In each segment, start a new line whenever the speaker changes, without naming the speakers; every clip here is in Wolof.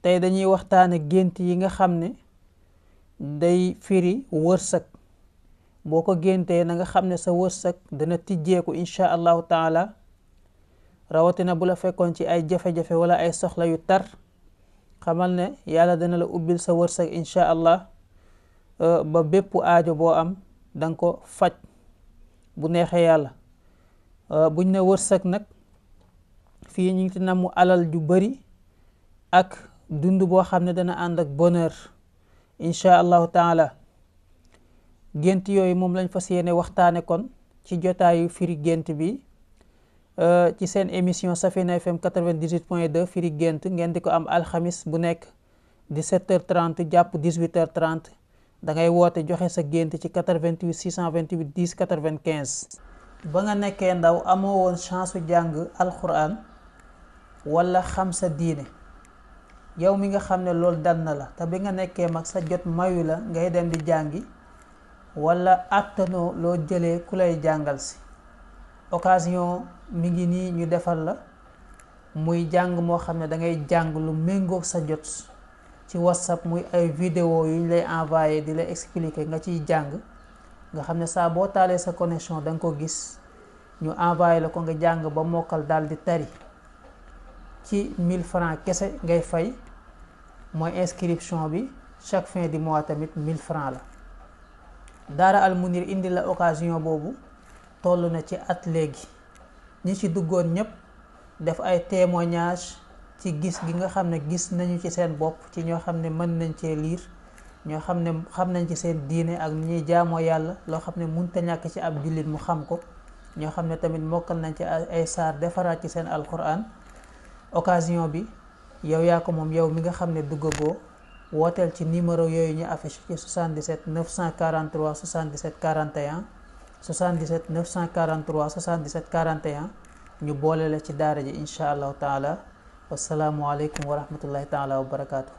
tey dañuy waxtaane gént yi nga xam ne day firi wërsëg. boo ko géntee na nga xam ne sa wërsëg dana tijjeeku incha allahu taala, rawatina bu la fekkoon ci ay jafe-jafe wala ay soxla yu tar, xamal ne yàlla dana la ubbil sa wërsëg incha allah, ba bépp aajo boo am danga ko faj bu neexee yàlla. buñ ne wërsëg nag fii ñu ngi ci namu alal ju bari ak dund boo xam ne dana ànd ak bonheur incha allahu taala. gént yooyu moom lañ fas yéene waxtaane kon ci jotaayu firi gént bi ci seen émission Safina FM 98.2 firi gént, ngeen di ko am alxamis bu nekk 17h30 jàpp 18h30. da ngay woote joxe sa gént ci 88 628 10 95. ba nga nekkee ndaw amoo woon chance su jàng alquran wala xam sa diine, yow mi nga xam ne loolu dal na la te bi nga nekkee mag sa jot mayu la ngay dem di jàngi, wala attanoo loo jëlee ku lay jàngal si, occasion mi ngi nii ñu defal la muy jàng moo xam ne da ngay jàng lu méngoog sa jot ci whatsapp, muy ay vidéo yu ñu lay envoyé di la expliquer nga ciy jàng, nga xam ne saa boo taalee sa connexion da nga ko gis, ñu envoyé la ko nga jàng ba mokkal daal di tari. ci 1000 francs kese ngay fay, mooy inscription bi, chaque fin du mois tamit 1000 francs la. Daara Al Mounir indi la occasion boobu, toll na ci at léegi. ñi ci duggoon ñépp def ay témoignage ci gis gi nga xam ne gis nañu ci seen bopp, ci ñoo xam ne mën nañ cee liir, ñoo xam ne xam nañ ci seen diine ak ñuy jaamoo yàlla, loo xam ne mënta ñàkk ci ab jullit mu xam ko, ñoo xam ne tamit mokkal nañ ci ay saar defaraat ci seen alquran. occasion bi yow yaa ko moom, yow mi nga xam ne duggagoo, wooteel ci numéro yooyu ñu affiché ci 77 943 77 41 77 943 77 41, ñu boole la ci daara ji incha allahu taala. wasalaamualeykum wa rahmatullahi taala wa barakaatu.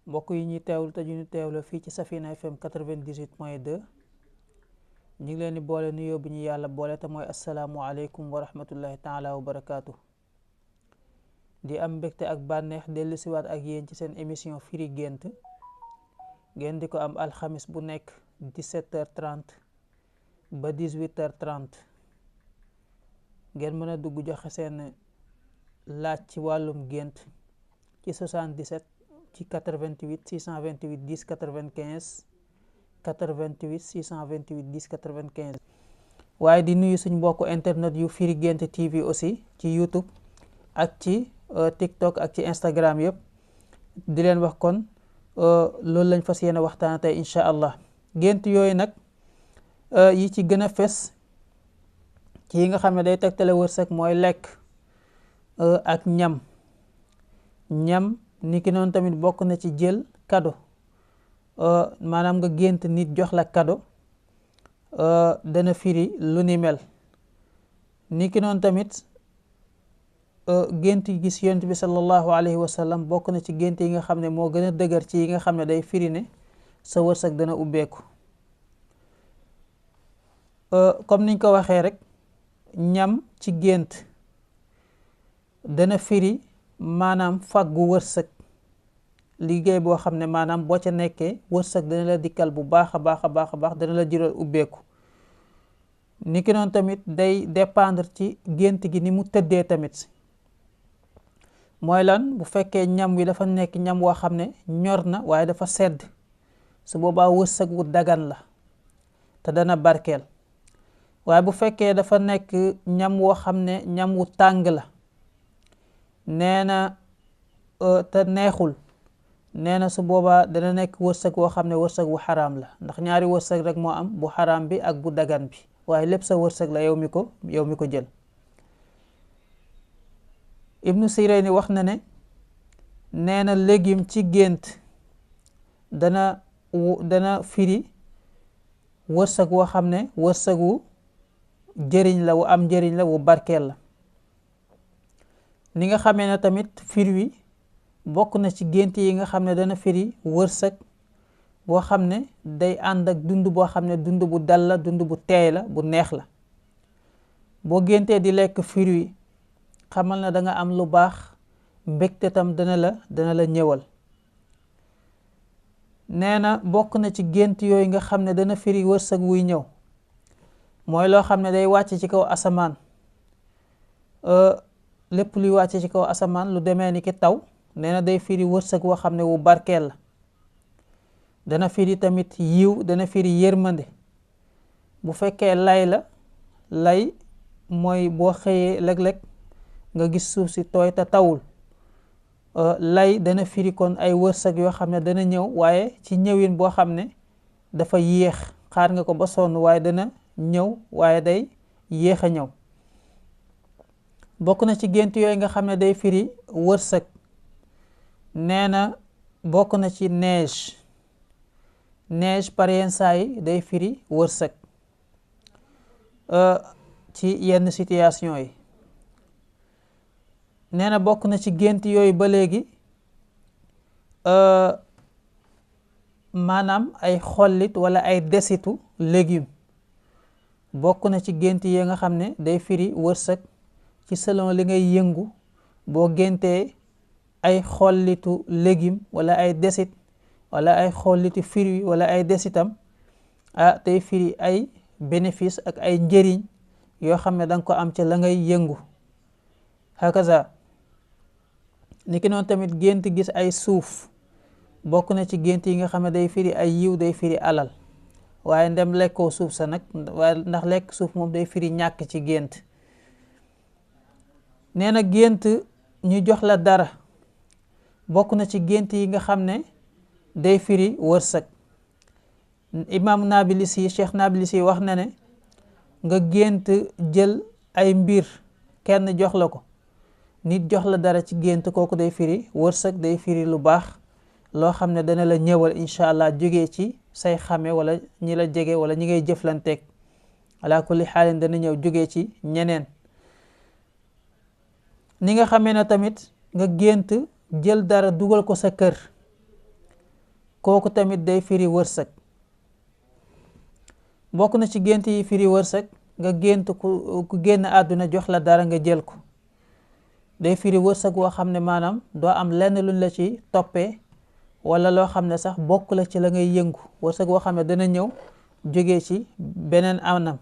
mbokk yi ñuy teewlu te ñu teewlu fii ci Safina FM 98.2, ñu ngi leen di boole nuyoo bi ñu yàlla boole te mooy asalaamualeykum wa rahmatullahi taala wa barakaatu. di am mbégte ak bànneex dellu siwaat ak yéen ci seen émission firi gént, ngeen di ko am alxamis bu nekk 17h30 ba 18h30. ngeen mën a dugg joxe seen laaj ci wàllum gént ci 77 ci 88 628 10 95 88 628 10 95. waaye di nuyu suñ mbokku internet yu firi gént TV aussi ci YouTube ak ci TikTok ak ci Instagram yëpp, di leen wax kon loolu lañ fas yéene waxtaan tey incha allah. gént yooyu nag yi ci gën a fes ci yi nga xam ne day tegtale wërsëg mooy lekk ak ñam niki noonu tamit bokk na ci jël cadeau, maanaam nga gént nit jox la cadeau, dana firi lu ni mel. niki noonu tamit gént gis yonent bi sallallahu alayhi wa sallam bokk na ci gént yi nga xam ne moo gën a dëgër ci yi nga xam ne day firi ne sa wërsëg dana ubbeeku. comme niñ ko waxee rek, ñam ci gént dana firi maanaam fàggu wërsëg, liggéey boo xam ne maanaam boo ca nekkee wërsëg dana la dikkal bu baax a baax a baax a baax, dana la jural ubbeeku. niki noonu tamit day dépendre ci gént gi ni mu tëddee tamit. mooy lan? bu fekkee ñam wi dafa nekk ñam woo xam ne ñor na waaye dafa sedd, su boobaa wërsëg wu dagan la te dana barkeel. waaye bu fekkee dafa nekk ñam woo xam ne ñam wu tàng la, nee na te neexul, nee na su boobaa dana nekk wërsëg woo xam ne wërsëg wu xaraam la, ndax ñaari wërsëg rek moo am, bu xaraam bi ak bu dagan bi, waaye lépp sa wërsëg la yow mi ko jël. Ibnu Sirayni wax na ne, nee na légume ci gént dana firi wërsëg woo xam ne wërsëg wu jëriñ la, wu am njëriñ la, wu barkeel la. ni nga xamee ne tamit firi wi bokk na ci gént yi nga xam ne dana firi wërsëg boo xam ne day ànd ak dund boo xam ne dund bu dal la, dund bu teey la, bu neex la. boo géntee di lekk firi wi xamal na da nga am lu baax, mbégte tam dana la ñëwal. nee na bokk na ci gént yooyu nga xam ne dana firi wërsëg wuy ñëw mooy loo xam ne day wàcc ci kaw asamaan. lépp luy wàcc ci kaw asamaan lu demee ni ki taw nee na day firi wërsëg woo xam ne wu barkeel la. dana firi tamit yiw, dana firi yërmande. bu fekkee lay la, lay mooy boo xëyee léeg-léeg nga gis suuf si tooy te tawul. lay dana firi kon ay wërsëg yoo xam ne dana ñëw waaye ci ñëwin boo xam ne dafa yéex, xaar nga ko ba sonn waaye dana ñëw waaye day yéex a ñëw. bokk na ci gént yooyu nga xam ne day firi wërsëg nee na bokk na ci neige. neige par yenn saa yi day firi wërsëg ci yenn situation yi. nee na bokk na ci gént yooyu ba léegi maanaam ay xollit wala ay desitu légume bokk na ci gént yi nga xam ne day firi wërsëg ci selon li ngay yëngu. boo géntee ay xollitu légume wala ay desit wala ay xollitu fruit wala ay desitam day firi ay bénéfice ak ay njëriñ yoo xam ne danga ko am ci la ngay yëngu. hakaza niki noonu tamit gént gis ay suuf bokk na ci gént yi nga xam ne day firi ay yiw, day firi alal. waaye ndem lekkoo suuf sa nag, waaye ndax lekk suuf moom day firi ñàkk ci gént. nee na gént ñu jox la dara bokk na ci gént yi nga xam ne day firi wërsëg. imam Nabilisi, Cheikh Nabilisi wax na ne nga gént jël ay mbir kenn jox la ko, nit jox la dara ci gént, kooku day firi wërsëg, day firi lu baax loo xam ne dana la ñëwal incha allah jógee ci say xame wala ñi la jege wala ñi ngay jëflanteeg. ala kulli xaalin dana ñëw jógee ci ñeneen. ni nga xamee ne tamit nga gént jël dara dugal ko sa kër, kooku tamit day firi wërsëg. bokk na ci gént yi firi wërsëg nga gént ku génn àdduna jox la dara nga jël ko, day firi wërsëg woo xam ne maanaam doo am lenn luñ la ci toppee wala loo xam ne sax bokk la ci la ngay yëngu. wërsëg woo xam ne dana ñëw jógee ci beneen anam.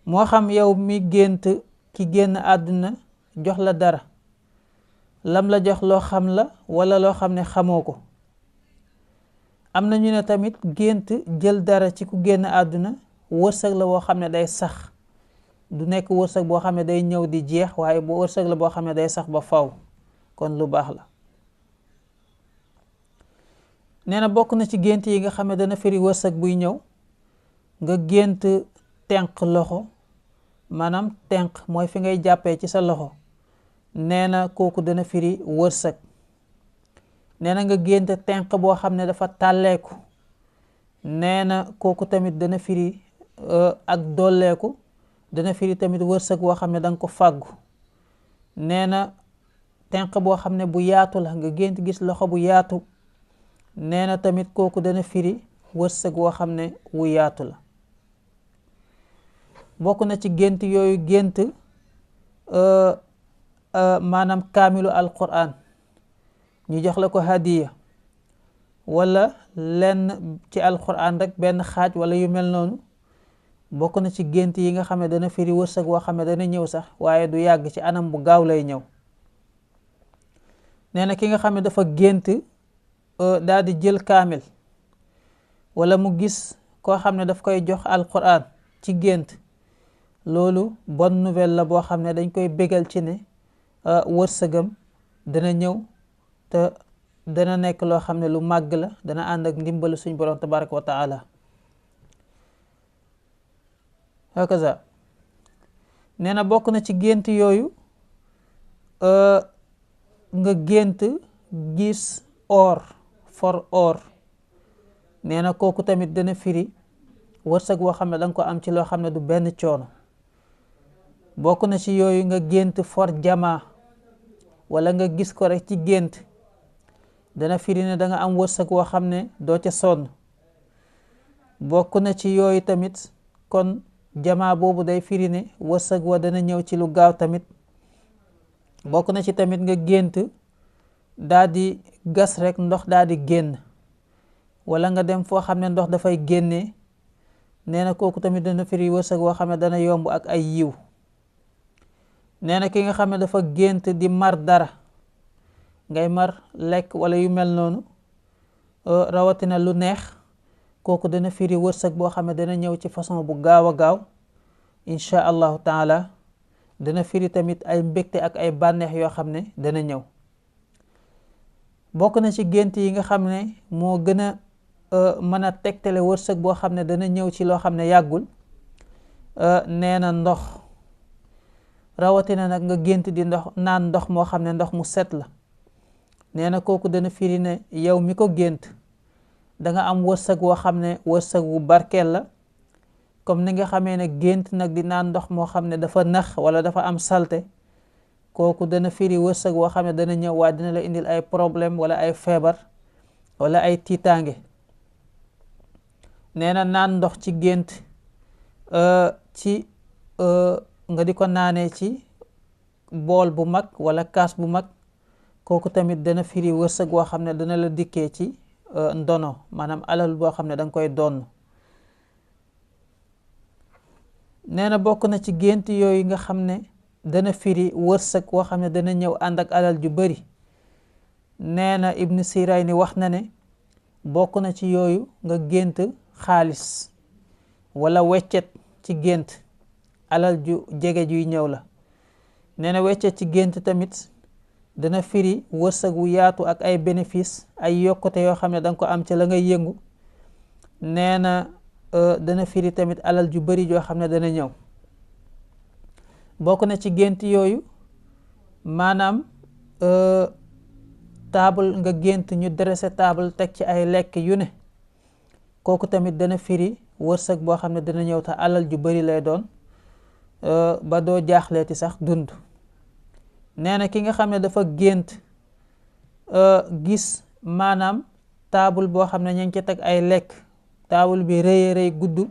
moo xam yow mi gént ki génn àdduna jox la dara, lam la jox loo xam la wala loo xam ne xamoo ko. am na ñu ne tamit gént jël dara ci ku génn àdduna wërsëg la boo xam ne day sax, du nekk wërsëg boo xam ne day ñëw di jeex, waaye bu wërsëg la boo xam ne day sax ba faw, kon lu baax la. nee na bokk na ci gént yi nga xam ne dana firi wërsëg buy ñëw nga gént tenq loxo, maanaam tenq mooy fi ngay jàppee ci sa loxo. nee na kooku dana firi wërsëg. nee na nga gént tenq boo xam ne dafa tàlleeku, nee na kooku tamit dana firi ak dolleeku, dana firi tamit wërsëg boo xam ne danga ko fàggu. nee na tenq boo xam ne bu yaatu la, nga gént gis loxo bu yaatu, nee na tamit kooku dana firi wërsëg woo xam ne wu yaatu la. bokk na ci gént yooyu gént maanaam kaamilu alquran ñu jox la ko hadiya, wala lenn ci alquran rek benn xaaj wala yu mel noonu. bokk na ci gént yi nga xam ne dana firi wërsëg woo xam ne dana ñëw sax waaye du yàgg, ci anam bu gaaw lay ñëw. nee na ki nga xam ne dafa gént daal di jël kaamil wala mu gis koo xam ne daf koy jox alquran ci gént, loolu bonne nouvelle la boo xam ne dañ koy bégal ci ne wërsëgam dana ñëw te dana nekk loo xam ne lu màgg la, dana ànd ak ndimbalu suñ borom tabaraka wa taala. hakaza nee na bokk na ci gént yooyu nga gént gis or, for or. nee na kooku tamit dana firi wërsëg woo xam ne danga ko am ci loo xam ne du benn coono. bokk na ci yooyu nga gént for jamaa wala nga gis ko rek ci gént, dana firi ne danga am wërsëg woo xam ne doo ca sonn. bokk na ci yooyu tamit kon jamaa boobu day firi ne wërsëg wa dana ñëw ci lu gaaw tamit. bokk na ci tamit nga gént daal di gas rek ndox daal di génn, wala nga dem foo xam ne ndox dafay génnee, nee na kooku tamit dana firi wërsëg woo xam ne dana yomb ak ay yiw. nee na ki nga xam ne dafa gént di mar dara, ngay mar lekk wala yu mel noonu, rawatina lu neex, kooku dana firi wërsëg boo xam ne dana ñëw ci façon bu gaaw a gaaw insha allahu taala. dana firi tamit ay mbégte ak ay bànneex yoo xam ne dana ñëw. bokk na ci gént yi nga xam ne moo gën a mën a tegtale wërsëg boo xam ne dana ñëw ci loo xam ne yàggul, nee na ndox, rawatina nag nga gént di naan ndox moo xam ne ndox mu set la. nee na kooku dana firi ne yow mi ko gént danga am wërsëg woo xam ne wërsëg wu barkeel la, comme ni nga xamee ne gént nag di naan ndox moo xam ne dafa nax wala dafa am salte, kooku dana firi wërsëg woo xam ne dana ñëw waaye dina la indil ay problème wala ay feebar wala ay tiitaange. nee na naan ndox ci gént nga di ko naanee ci bool bu mag wala kaas bu mag, kooku tamit dana firi wërsëg woo xam ne dana la dikkee ci ndono, maanaam alal boo xam ne danga koy donn. nee na bokk na ci gént yooyu nga xam ne dana firi wërsëg woo xam ne dana ñëw ànd ak alal ju bari. nee na Ibn Sirayni wax na ne bokk na ci yooyu nga gént xaalis wala weccet ci gént, alal ju jege juy ñëw la. nee na weccet ci gént tamit dana firi wërsëg wu yaatu ak ay bénéfice, ay yokkute yoo xam ne danga ko am ci la ngay yëngu. nee na dana firi tamit alal ju bari joo xam ne dana ñëw. bokk na ci gént yooyu maanaam table nga gént ñu dressé table teg ci ay lekk yu ne, kooku tamit dana firi wërsëg boo xam ne dana ñëw te alal ju bari lay doon, ba doo jaaxleeti sax dund. nee na ki nga xam ne dafa gént gis maanaam table boo xam ne ñu ngi ci teg ay lekk, table bi rëy rëy gudd,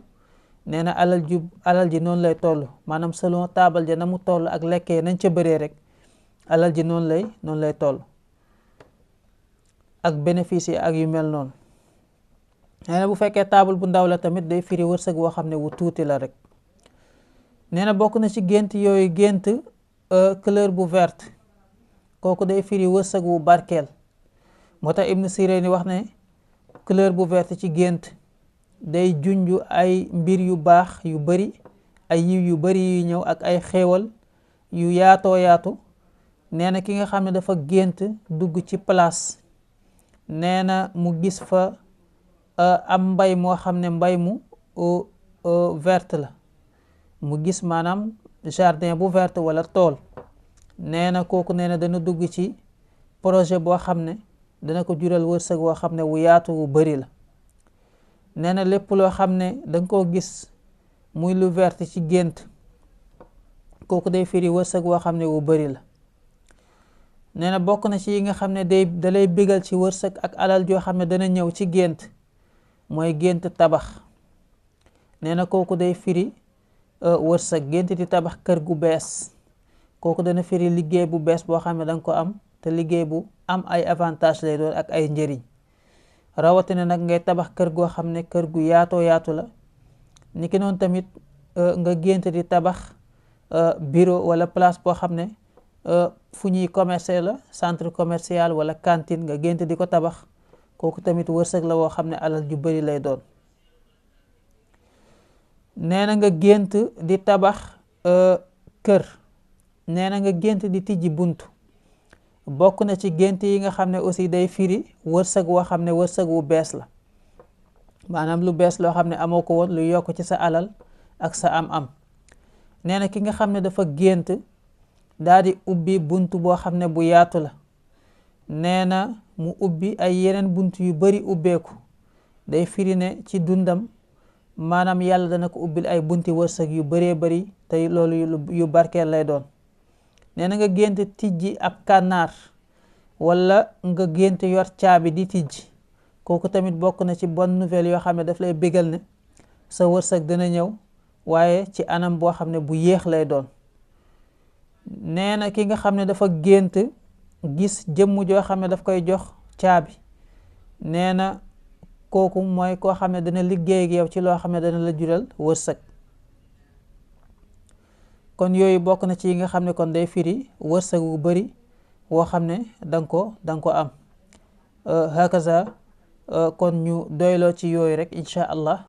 nee na alal ji noonu lay toll, maanaam selon table ja na mu toll ak lekk yi nañ ca bëree rek, alal ji noonu lay toll ak bénéfice yi ak yu mel noonu. nee na bu fekkee table bu ndaw la tamit day firi wërsëg woo xam ne wu tuuti la rek. nee na bokk na ci gént yooyu gént couleur bu verte, kooku day firi wërsëg wu barkeel. moo tax Ibn Sirayni wax ne couleur bu verte ci gént day junju ay mbir yu baax yu bari, ay yiw yu bari yu ñëw ak ay xéewal yu yaatoo yaatu. nee na ki nga xam ne dafa gént dugg ci place, nee na mu gis fa am mbay moo xam ne mbay mu verte la, mu gis maanaam jardin bu verte wala tool. nee na kooku nee na dana dugg ci projet boo xam ne dana ko jural wërsëg woo xam ne wu yaatu wu bari la. nee na lépp loo xam ne danga koo gis muy lu verte ci gént, kooku day firi wërsëg woo xam ne wu bari la. nee na bokk na ci yi nga xam ne dalay bégal ci wërsëg ak alal joo xam ne dana ñëw ci gént, mooy gént tabax. nee na kooku day firi wërsëg. gént di tabax kër gu bees, kooku dana firi liggéey bu bees boo xam ne danga ko am, te liggéey bu am ay avantage lay doon ak ay njëriñ. rawatina nag ngay tabax kër goo xam ne kër gu yaatoo yaatu la. niki noonu tamit nga gént di tabax bureau wala place boo xam ne fu ñuy commercer la, centre commercial wala cantine, nga gént di ko tabax, kooku tamit wërsëg la woo xam ne alal ju bari lay doon. nee na nga gént di tabax kër, nee na nga gént di tijji buntu, bokk na ci gént yi nga xam ne aussi day firi wërsëg woo xam ne wërsëg wu bees la, maanaam lu bees loo xam ne amoo ko woon, lu yokk ci sa alal ak sa am-am. nee na ki nga xam ne dafa gént daal di ubbi bunt boo xam ne bu yaatu la, nee na mu ubbi ay yeneen bunt yu bari ubbeeku, day firi ne ci dundam maanaam yàlla dana ko ubbil ay bunti wërsëg yu baree bari, te loolu yu barkeel lay doon. nee na nga gént tijji ab kànnaar wala nga gént yor caabi di tijji, kooku tamit bokk na ci bonne nouvelle yoo xam ne daf lay bégal ne sa wërsëg dana ñëw, waaye ci anam boo xam ne bu yéex lay doon. nee na ki nga xam ne dafa gént gis jëmm joo xam ne daf koy jox caabi nee na kooku mooy koo xam ne dana liggéey ak yow ci loo xam ne dana la jural wërsëg. kon yooyu bokk na ci yi nga xam ne kon day firi wërsëg wu bari woo xam ne danga ko am hakaza kon ñu doyloo ci yooyu rek incha allah.